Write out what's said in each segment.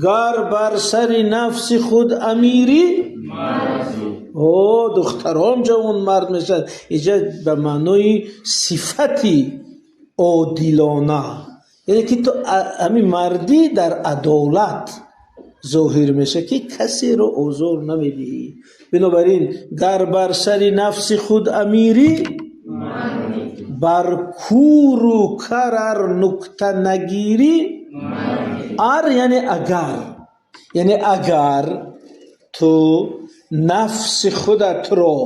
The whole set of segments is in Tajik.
Гар бар сари нафси худ амирӣ, о духтарон ҷавонмард мешавад. Инҷа ба маънои сифати одилона, яъне ки ту ҳамин мардӣ дар адолат зоҳир мешавад, ки касеро озор намедиҳӣ. Бинобар ин, гар бар сари нафси худ амирӣ, бар куру кар ар нукта нагирӣ. Ар яъне агар, яъне агар ту нафси худатро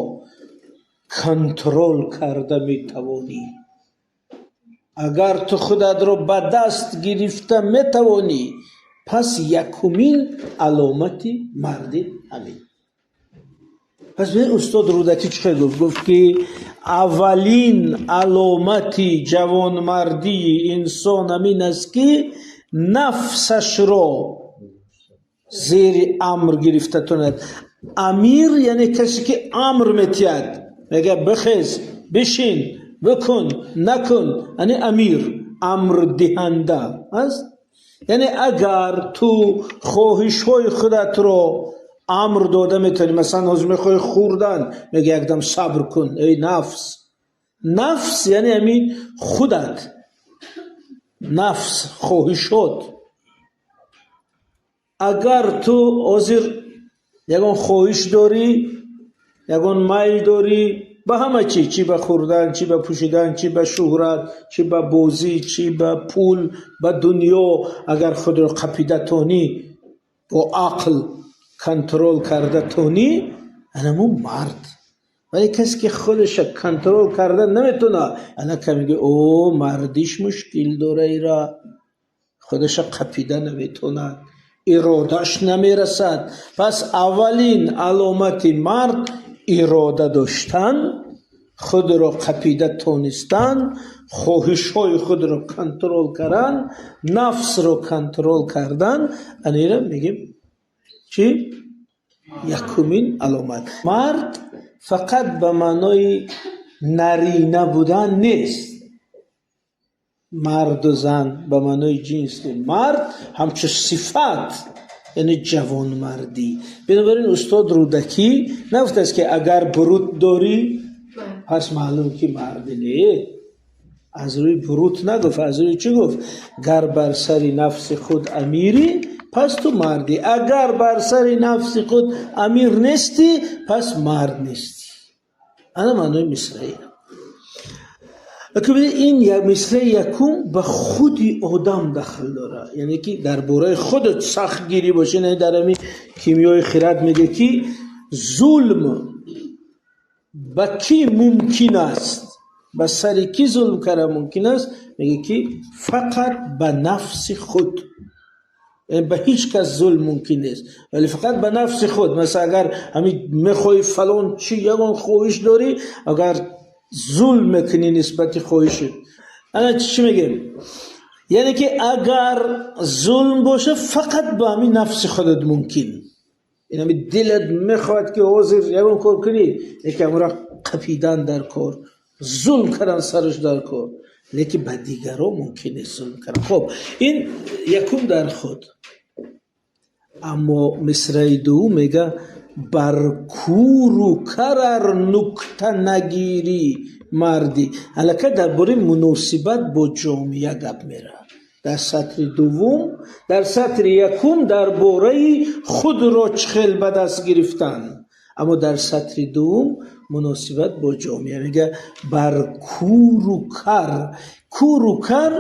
контрол карда метавонӣ, агар ту худатро ба даст гирифта метавонӣ, пас якумин аломати мардӣ ҳамин. Пас бибин, устод Рӯдакӣ чӣ хел гуфт? Гуфт, ки аввалин аломати ҷавонмардии инсон ҳамин аст, ки нафсашро зери амр гирифта тонад. Амир яъне касе, ки амр метиҳад, мегӯяд: бихез, бишин, бикун, накун. Яъне амир амрдиҳанда аст. Яъне агар ту хоҳишҳои худатро амр дода метавонӣ, масалан, ҳозир мехоҳӣ хӯрдан, мега: якдам сабр кун, эй нафс. Нафс яъне ҳамин худат, нафс, хоҳишот. Агар ту ҳозир ягон хоҳиш дорӣ, ягон майл дорӣ ба ҳама чӣ, чӣ ба хӯрдан, чӣ ба пӯшидан, чӣ ба шӯҳрат, чӣ ба бозӣ, чӣ ба пул, ба дунё, агар худро қапида тонӣ, бо ақл контрол карда тонӣ, анамун мард. Вале касе, ки худаша контрол карда наметавонад, анака мегӯяд: о, мардиш мушкил дора, ира худаша қапида наметавонад, иродаш намерасад. Пас аввалин аломати мард ирода доштан, худро қапида тонистан, хоҳишҳои худро контрол кардан, нафсро контрол кардан. Анира мегӯем чӣ? Якумин аломат. Мард фақат ба маънои нарина будан нест, марду зан ба маънои ҷинс. Мард ҳамчун сифат, яъне ҷавонмардӣ. Бинобар ин устод Рӯдакӣ нагуфтааст, ки агар бурут дорӣ, пас маълум, ки марди. Не, аз рӯи бурут нагуфт. Аз рӯи чӣ гуфт? Гар бар сари нафси худ амирӣ, пас ту мардӣ. Агар бар сари нафси худ амир нестӣ, пас мард нестӣ. Ана маънои мисраи. Ин мисраи якум ба худи одам дахл дорад, яъне ки дар бораи худат сахтгирӣ боша. Дар ҳамин Кимиёи хирад мегӯяд, ки зулм ба кӣ мумкин аст, ба сари кӣ зулм кардан мумкин аст? Мегӯяд, ки фақат ба нафси худ, ба ҳеҷ кас зулм мумкин нест, вале фақат ба нафси худ. Масалан, агар ҳамин мехоҳӣ фалон чи, ягон хоҳиш дорӣ, агар зулм мекунӣ нисбати хоҳишат, ана чӣ мегӯем? Яъне ки агар зулм боша, фақат ба ҳамин нафси худат мумкин. Ин ҳамин дилат мехоҳад, ки ҳозир ягон кор кунӣ, лекин ҳамонро қапидан дар кор, зулм кардан сараш дар кор, лекин ба дигарон мумкин нест зулм кардан. Хоб, ин якум дар худ. Аммо мисраи дуввум мега: бар куру кар ар нукта нагирӣ, мардӣ. Аллакай дар бораи муносибат бо ҷомеа гап меравад дар сатри дуввум. Дар сатри якум дар бораи худро чӣ хел ба даст гирифтан, аммо дар сатри дуввум муносибат бо ҷомеа. Мега: бар куру кар. Куру кар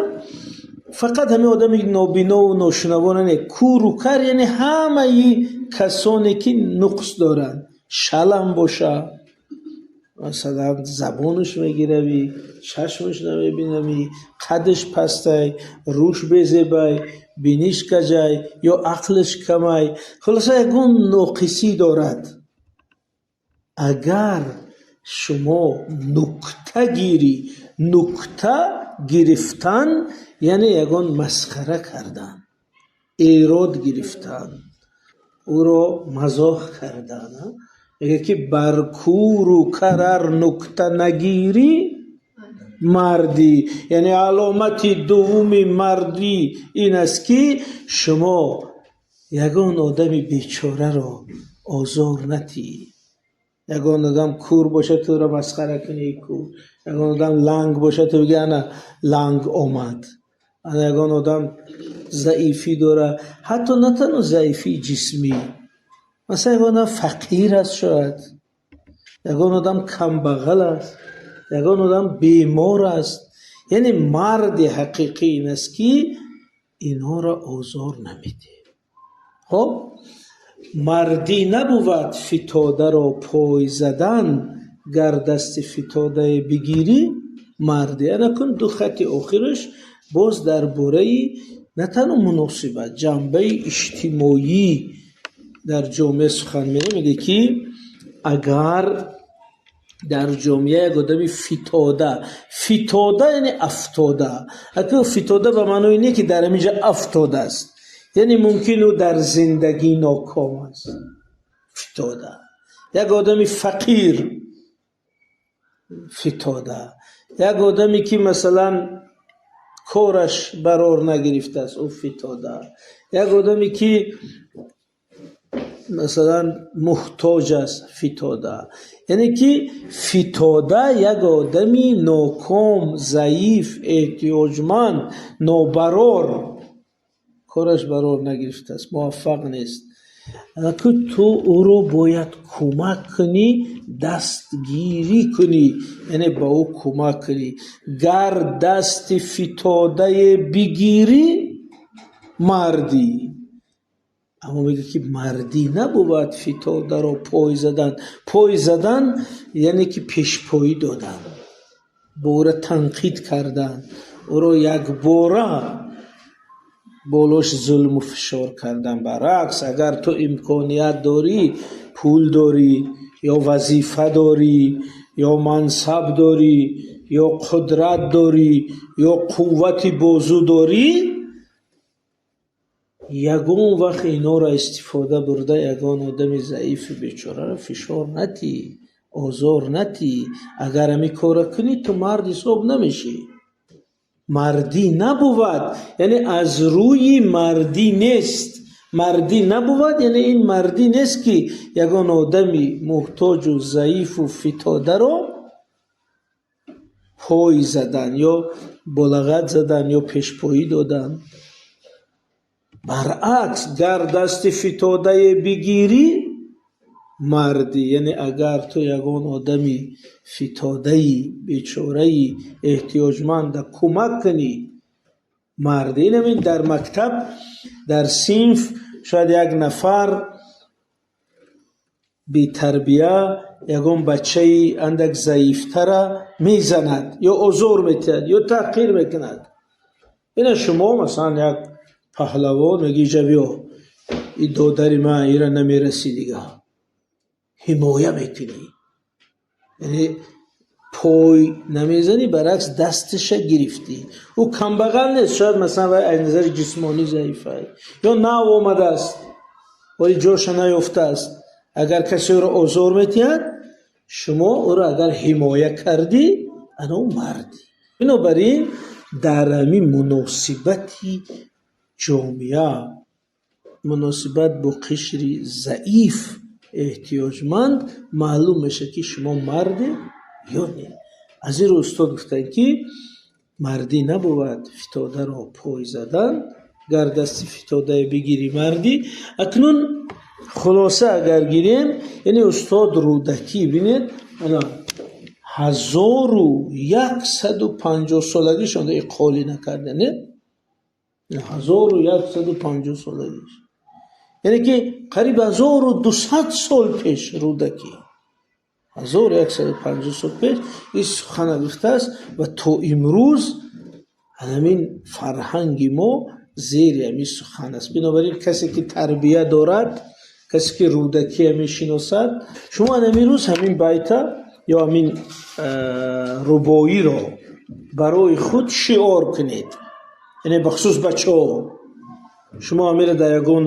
фақат ҳамин одами нобинову ношунаво не. Куру кар яъне ҳамаи касоне, ки нуқс доранд, шалам боша, масалан, забонаш мегиравӣ, чашмаш намебинавӣ, қадаш пастай, рӯш безебай, биниш каҷай ё ақлаш камай, хулоса, ягон ноқисӣ дорад. Агар шумо нукта гирӣ, нукта гирифтан яъне ягон масхара кардан, эрод гирифтан, ӯро мазоҳ кардан. Мегӯяд, ки бар куру кар ар нукта нагирӣ, мардӣ. Яъне аломати дуввуми мардӣ ин аст, ки шумо Ягон одами бечораро озор натӣ. Ягон одам кур бошад, туро масхара кунӣ, кур. Ягон одам ланг бошад, ту бигӯӣ, ана ланг омад. Ана ягон одам заифӣ дорад, ҳатто на танҳо заифии ҷисмӣ, масалан, ягон одам фақир аст, шояд ягон одам камбағал аст, ягон одам бемор аст. Яъне марди ҳақиқӣ ин аст, ки инҳоро озор намедиҳад. Хоб, мардӣ набувад фитодаро пой задан, гар дасти фитодае бигирӣ, мардӣ. Ана кун, ду хати охираш боз дар бораи на танҳо муносибат, ҷанбаи иҷтимоӣ дар ҷомеа сухан меравад. Мегӯяд, ки агар дар ҷомеа як одами фитода, фитода яъне афтода, аку фитода ба маънои не, ки дар ҳамин ҷо афтодааст, яъне мумкин ӯ дар зиндагӣ ноком аст, фитода. Як одами фақир фитода, як одаме, ки масалан кораш барор нагирифтааст, ӯ фитода, як одаме, ки масалан муҳтоҷ аст, фитода. Яъне ки фитода як одами ноком, заиф, эҳтиёҷманд, нобарор, кораш барор нагирифтааст, муваффақ нест, ку ту ӯро бояд кӯмак кунӣ, дастгирӣ кунӣ, яъне ба ӯ кӯмак кунӣ. Гар дасти фитодае бигирӣ, мардӣ. Аммо мегӯяд, ки мардӣ набувад фитодаро пой задан. Пой задан яъне ки пешпоӣ додан, бо ӯро танқид кардан, ӯро якбора болош зулму фишор кардан. Баръакс, агар ту имконият дорӣ, пул дорӣ ё вазифа дорӣ, ё мансаб дорӣ, ё қудрат дорӣ, ё қуввати бозу дорӣ, ягон вақт инҳоро истифода бурда, ягон одами заифу бечораро фишор натӣ, озор натӣ. Агар ҳамин корро кунӣ, ту мард ҳисоб намешӣ. Мардӣ набувад, яъне аз рӯи мардӣ нест. Мардӣ набувад, яъне ин мардӣ нест, ки ягон одами муҳтоҷу заифу фитодаро пой задан ё бо лагад задан ё пешпоӣ додан. Баръакс, гар дасти фитодае бигирӣ, мардӣ, яъне агар ту ягон одами фитодаи бечораи эҳтиёҷманда кӯмак кунӣ, мардӣ. Инамин дар мактаб, дар синф шояд як нафар бетарбия ягон бачаи андак заифтара мезанад ё озор метиҳад, ё таҳқир мекунад. Ина шумо масалан як паҳлавон мегӣ, иҷа биё, и додари ман, ира намерасӣ дига, ҳимоя мекунӣ, яъне пой намезанӣ, баръакс, дасташа гирифтӣ. Ӯ камбағал нест, шояд масалан вай аз назари ҷисмонӣ заифа ё нав омадааст, вале ҷоша наёфтааст. Агар касе ӯро озор метиҳад, шумо ӯро агар ҳимоя кардӣ, ана ӯ мардӣ. Бинобар ин дар ҳамин муносибати ҷомеа, муносибат бо қишри заиф, эҳтиёҷманд маълум мешавад, ки шумо марде ё не. Аз ин рӯ устод гуфтанд, ки мардӣ набувад фитодаро пой задан, гар дасти фитодае бигирӣ, мардӣ. Акнун хулоса агар гирем, яъне устод Рӯдакӣ, бинед, ана 1150 солагишон иқолӣ накарда, не, 1150 солагиш, яъне ки қариб 1200 сол пеш Рӯдакӣ, 1150 сол пеш ин сухана гуфтааст ва то имрӯз ҳамин фарҳанги мо зери ҳамин сухан аст. Бинобар ин касе, ки тарбия дорад, касе, ки Рӯдакия мешиносад, шумо ҳамин рӯз ҳамин байта ё ҳамин рубоиро барои худ шиор кунед, яъне бахусус бачаҳо, шумо ҳаминро дар ягон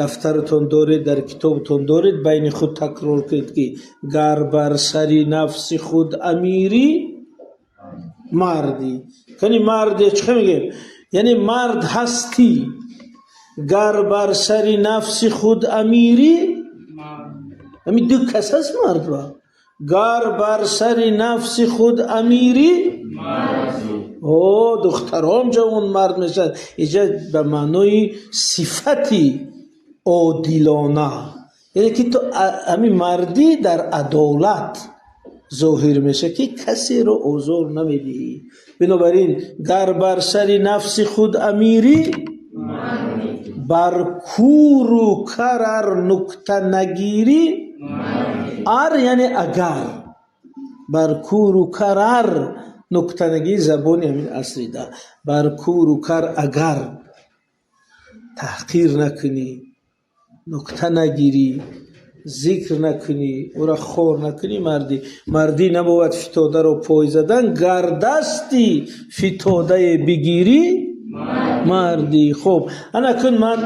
дафтаратон доред, дар китобатон доред, байни худ такрор кунед, ки гар бар сари нафси худ амирӣ, мардӣ. Яъне марде чӣ мегӯем? Яъне мард ҳастӣ. Гар бар сари нафси худ амирӣ, ҳамин ду кас аст мард ва гар бар сари нафси худ амирӣ, о духтарон ҷавон мард мешавад. Инҷа ба маънои сифати одилона, яъне ки ту ҳамин мардӣ дар адолат зоҳир мешавад, ки касеро озор намедиҳӣ. Бинобар ин гар бар сари нафси худ амирӣ, бар куру кар ар нукта нагирӣ. Ар яъне агар, бар куру кар ар нукта нагирӣ, забони ҳамин асри да бар куру кар агар таҳқир накунӣ, нукта нагирӣ, зикр накунӣ, ӯра хор накунӣ, мардӣ. Мардӣ набовад фитодаро пой задан, гар дасти фитодае бигирӣ, мардӣ. Хуб, анакун ман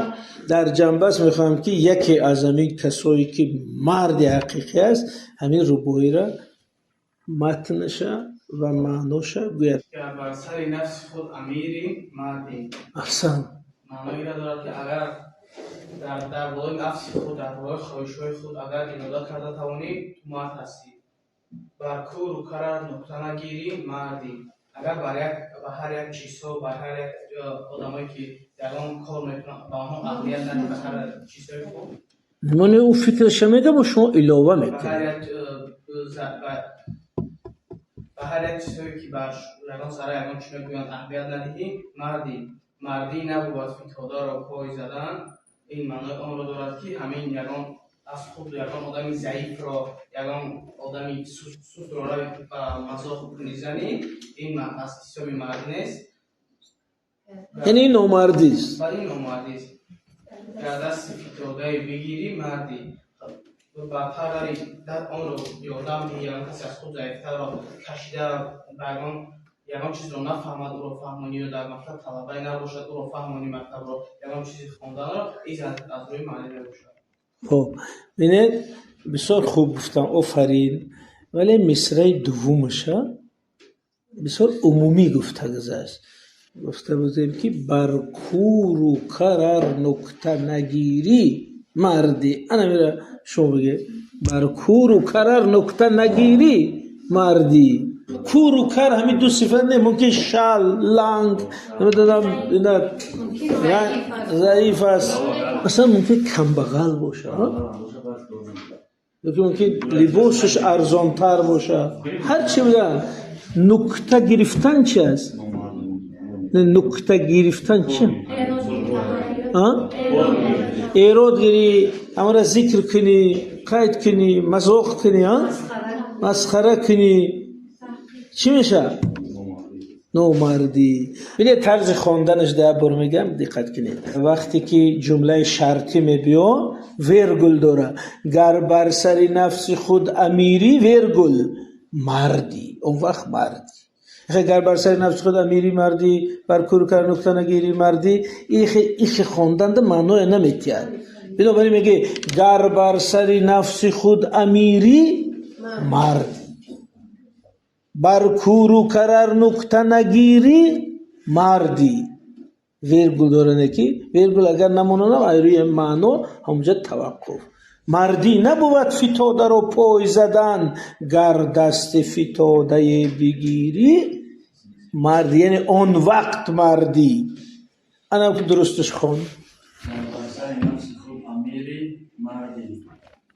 дар ҷанбаст мехоҳам, ки яке аз ҳамин касое ки марди ҳақиқӣ аст, ҳамин рубоиро матнаша ва маъноша гӯяд. Гар бар сари нафси худ амирӣ, мардӣ. Аҳсан. Маънои инро дорад, ки агар дар болои нафси худ, дар болои хоҳишҳои худ агар ирода карда тавонӣ, ту мард ҳастӣ. Бар куру кар ар нукта нагирӣ, мардӣ. Агар ба ҳар як чизҳо, ба ҳар як одамое ки ягон кор мекунанд, ба онҳо аҳамият надиҳӣ, ба ҳар чизҳои хуб. Намоне ӯ фикраша мегӯяд, бо шумо илова ба мекунед. ҳар як ба ҳар як чизҳое ки бар ягон зарар, ягон чиз мегӯянд, аҳамият надиҳӣ, мардӣ. Мардӣ набувад фитодаро пой задан. Ин маънои онро дорад, ки ҳамин ягон аз худ ягон одами заифро, ягон одами сустро рави ба мазоқ кунӣ, занӣ, ин аз ҳисоби мард нест. Яъне ин номардист. Ва ин номардист. Гар дасти фитодае бигирӣ, мардӣ. Ба парвари онро ёрдам диҳӣ, ягон касе аз худ заифтарро кашида, ба ягон чизро нафаҳмад, ӯро фаҳмонӣ, ё дар мактаб талабае набошад, ӯро фаҳмонӣ мактабро, ягон чизи хонданро, ин аз рӯи мардӣ мебошад. Хуб, бинед, бисёр хуб гуфтам, офарин, вале мисраи дуввумаша бисёр умумӣ гуфта гузашт. Гуфта будем, ки бар куру кар ар нукта нагирӣ, мардӣ. Ана мира шумо бигӯед: бар куру кар ар нукта нагирӣ, мардӣ. Куру кар ҳамин ду сифат не, мумкин шал, ланг, намедонам, ина заиф аст, масалан, мумкин камбағал бошад, мумкин либосаш арзонтар бошад, ҳар чи будан. Нукта гирифтан чи аст? Нукта гирифтан чи? Эрод гирӣ, ҳамаро зикр кунӣ, қайд кунӣ, мазоқ кунӣ, масхара кунӣ, чӣ мешавад? Номардӣ. Бинед, тарзи хонданаш да бор мегӯям, диққат кунед. Вақте ки ҷумлаи шартӣ мебиё, вергул дора. Гар бар сари нафси худ амирӣ, вергул, мардӣ, он вақт мардӣ. Гар бар сари нафси худ амирӣ, мардӣ, бар куру кар нукта нагирӣ, мардӣ. Ихе хонданда маъное наметиҳад. Бинобар ин мегӯӣ: гар бар сари нафси худ амирӣ, мардӣ, бар куру кар ар нукта нагирӣ, мардӣ. Вергул доране ки вергул агар намононам, аз рӯи маъно ҳамонҷа таваққуф. Мардӣ набувад фитодаро пой задан, гар дасти фитодае бигирӣ, мардӣ, яъне он вақт мардӣ. Ана дурусташ хон. Гар бар сари нафси худ амирӣ, мардӣ,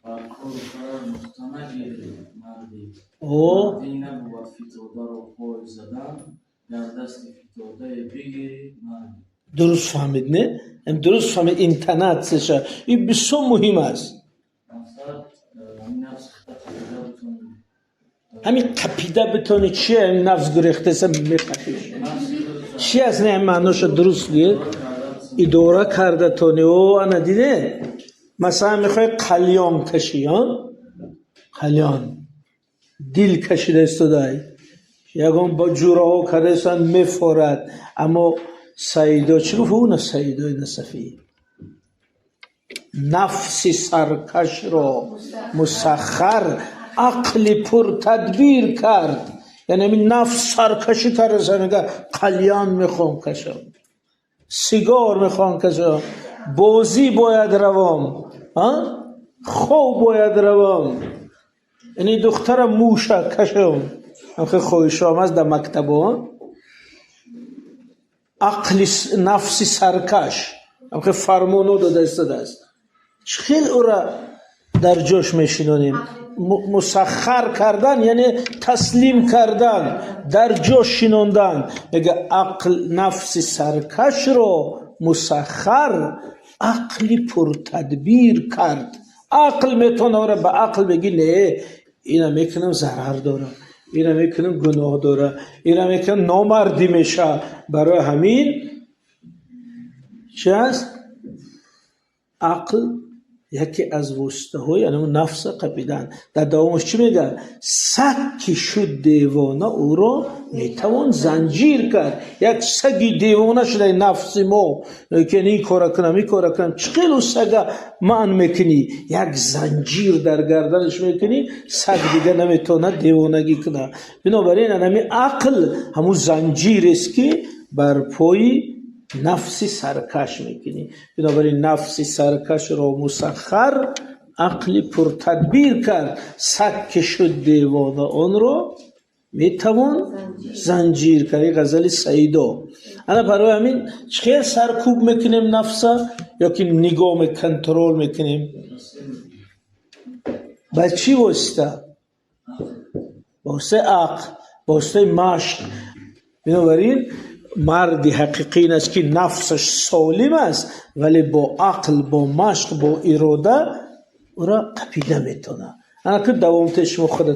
бар куру кар ар нукта нагирӣ, мардӣ. Мардӣ набувад фитодаро пой задан, гар дасти фитодае бигирӣ, мардӣ. Дуруст фаҳмид, не? Дуруст фаҳмид интонатсияша. Ин бисёр муҳим аст. Мақсад, ҳамин нафси худро қапида битонӣ. Ҳамин қапида битонӣ чия? Нафс гурехтеса, меқапӣ. Чи аст? Не, маъноша дуруст гӯед. Идора карда тони. О, ана диде, масалан, мехоҳӣ қалён кашӣ, қалён дил кашида истодай, ягон бо ҷураҳо карда истодан, мефорад, аммо Саидо чӣ гуфт? Ӯ на Саидои Насафӣ нафси саркашро мусаххар ақли пуртадбир кард. Яъне ҳамин нафс саркашӣ карда, мега: қалён мехоҳам кашам, сигор мехоҳам кашам. Бозӣ бояд равам, хоб бояд равам, ини духтара мӯша кашам. Ҳамхел хоҳишҳоам аст дар мактабо. Ақли нафси саркаш ҳамхел фармоно дода истодааст. Чӣ хел ӯра дар ҷош мешинонем? Мусаххар кардан, яъне таслим кардан, дар ҷо шинондан. Мега, ақл нафси саркашро мусаххар ақли пуртадбир кард. Ақл метавона ӯра, ба ақл бегӣ: не, ина мекунам, зарар дора, ина мекунам, гуноҳ дора, ина мекунам, номардӣ меша. Барои ҳамин чи аст? Ақл яке аз воситаҳои анамун нафса қапидан. Дар давомаш чӣ мегӯяд? Саг ки шуд девона, ӯро метавон занҷир кард. Як саги девона шуда нафси мо, ки ин кора кунам, ин кора кунам, чӣ хел ӯ сага манъ мекунӣ? Як занҷир дар гарданаш мекунӣ, саг дига наметавонад девонагӣ кунад. Бинобар ин анами ақл ҳамун занҷирест, ки бар пои нафси саркаш мекунӣ. Бинобар ин нафси саркашро мусаххар ақли пуртадбир кард. Саг ки шуд девона, онро метавон занҷир кард. Ин ғазали Саидо. Ана барои ҳамин чӣ хел саркӯб мекунем нафса ё ки нигоҳ, контроль мекунем? Ба чӣ восита? Ба воситаи ақл, ба воситаи машқ. Бинобар ин марди ҳақиқӣ ин аст, ки нафсаш солим аст, вале бо ақл, бо машқ, бо ирода ӯро қапида метавонад. Ана ки давомте шумо худатон.